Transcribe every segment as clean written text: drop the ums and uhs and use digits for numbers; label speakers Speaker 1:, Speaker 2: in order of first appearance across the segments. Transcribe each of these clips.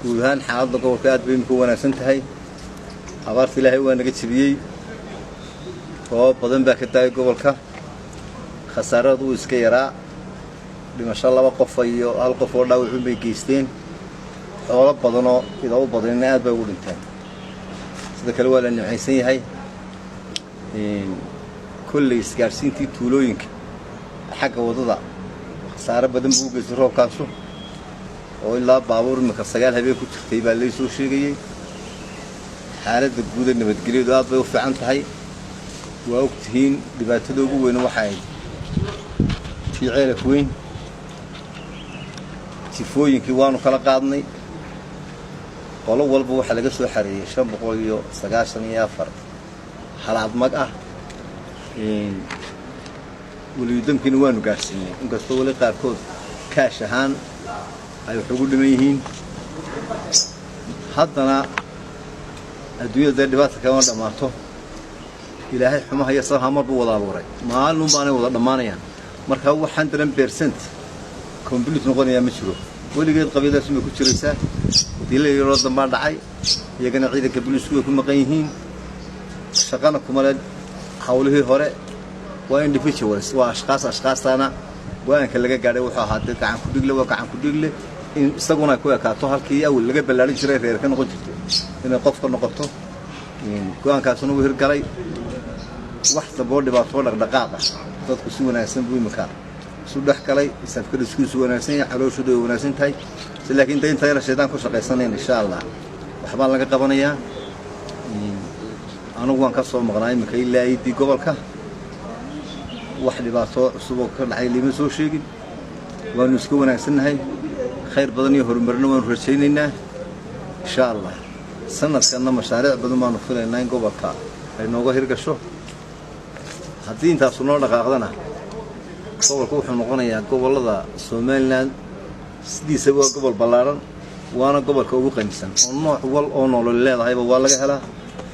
Speaker 1: Guud ahaan xaaladda gobolka aad bay imika u wanaagsan tahay. Abaarta Ilaahay waa naga jebiyey, roobab badan baa ka daayay gobolka. Khasaaradu wuu iska yaraa, dhimasho 2 qof iyo 1 qof oo dhaawacun bay geysteen. Xoolo badanoo ida u badanina aad bay ugu dhinteen. Sida kale waa la nimcaysan yahay. Kolley isgaadhsiintii tuulooyinka xagga waddada khasaare badan buu u geystay roobkaasu, oo ilaa baabuur imika 9 habeen ku jirtay baa lay soo sheegayey. Xaaladda guuda nabadgelyadu aad bay u fiican tahay. Waa og tihiin, dhibaatada ugu weyn waxa ahayd tii Ceelaf Weyn. Jifooyinkii waanu kala qaadnay, qolo walba waxaa laga soo xareeyey 594 halaad mag ah. Weliyudamkiina waanu gaadhsiinay, inkastoo weli qaarkood kaash ahaan ay wax ugu dhiman yihiin. Haddana adduunyada dee dhibaata kama dhammaato. Ilaahay xumaha iyo sabaha mar buu wada abuuray, maalin baanay wada dhammaanayaan. Marka wax 100% complete noqonayaa ma jiro. Weligeed qabyadaas bay ku jiraysaa. Dila yaroo dambaa dhacay, iyagana ciidanka booliisku way ku maqan yihiin, shaqana kuma le hawlihii hore. Waa individuals, waa ashqaas. Ashqaastaana go-aanka laga gaadhay wuxuu ahaa dee gacan ku dhigle waa gacan ku dhigle, in isaguna ay ku ekaato halkii awal laga ballaarin jiray, reer ka noqon jirtay, inay qofka noqoto. Go-aankaasuna wuu hirgalay. Wax damboo dhibaatoo dhaqdhaqaaq ah, dadku si wanaagsan buu imika isu dhex galay, isafkadiskuisu wanaagsan yahay, calooshoodu way wanaagsan tahay. Si laakiin da inta yara shaydaan ku shaqaysanayn, insha Allah waxbaa laga qabanayaa. Anugu waan ka soo maqnaa iminka ilaa iidii gobolka. Wax dhibaato cusub oo ka dhacay liima soo sheegin. Waanu iska wanaagsannahay, khayr badan iyo horumarna waanu rajaynaynaa, insha Allah. Sanadkanna mashaariic badan baanu filaynaa in gobolka ay nooga hirgasho. Haddii intaasu noo dhaqaaqdana, gobolka wuxuu noqonayaa gobollada Somaliland sidiisaba waa gobol ballaaran, waana gobolka ugu qanisan oo nooc wal oo nolol leedahayba waa laga helaa.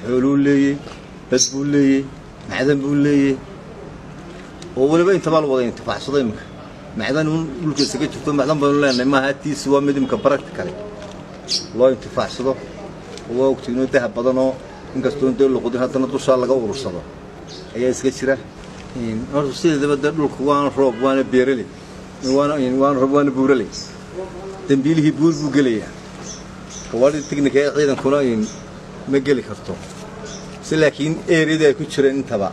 Speaker 1: Xooluu leeyey, bad buu leeyey, macdan buu leeyey, oo weliba intabaa la wada intifaacsado. Iminka macdan un dhulka isaga jirto, macdan baynu leenahay maaha, tiisi waa mid imika practically loo intifaacsado. Oo waa ogtiinoo dahab badanoo inkastoo dee luqudin, haddana dushaa laga urursado ayaa iska jira. Horta sideedaba dee dhulku waana roob, waana beeraley, waana roob, waana buuraley. Dambiilihii buur buu gelayaa, gawaadhii tignika ee ciidankuna ma geli karto si. Laakiin eriyadii ay ku jireen intaba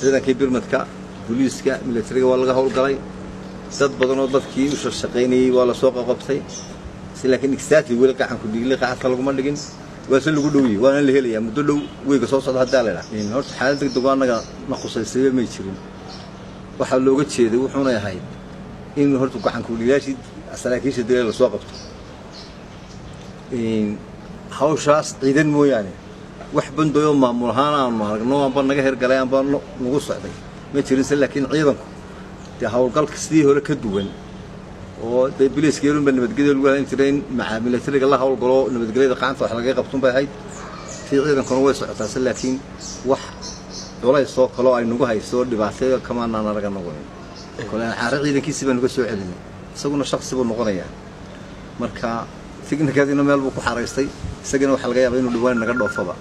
Speaker 1: ciidankii birmadka, booliiska, militariga waa laga howlgalay. Dad badan oo dadkii u shaqaynayey waa lasoo qaqabtay si. Laakiin exactly weli gacanku dhiigle qacadka laguma dhigin, waase lagu dhowyey, waana la helayaa muddo dhow, weyga soo socda haddaa la idhaha. Horta xaalad degdeg oo annaga na khusaysayba may jirin. Waxaa looga jeeday wuxuunay ahayd in horta gacanku dhiiglayaashii saraakiisha dilay lasoo qabto. Hawshaas ciidan mooyaane, wax bandoyoo maamul ahaan aanu aragno amba naga hirgalay amba nagu socday ma jirin se. Laakiin ciidanku dee howlgalka sidii hore ka duwan oo dee biliiska yarunba nabadgelya lagu hayn jiray, in maca militariga la howlgalo, nabadgelyada qacanta wax lagaga qabtun bay ahayd. Tii ciidankuna way socotaa se, laakiin wax culays oo kaloo ay nagu hayso dhibaatay kamaanaan araga nagu. Kole caare ciidankiisii baanu ka soo celinay, isaguna shaksi buu noqonayaa. Marka tignikadiina meel buu ku xaraystay, isagana waxaa laga yaabaa inuu dhawaan naga dhoofaba.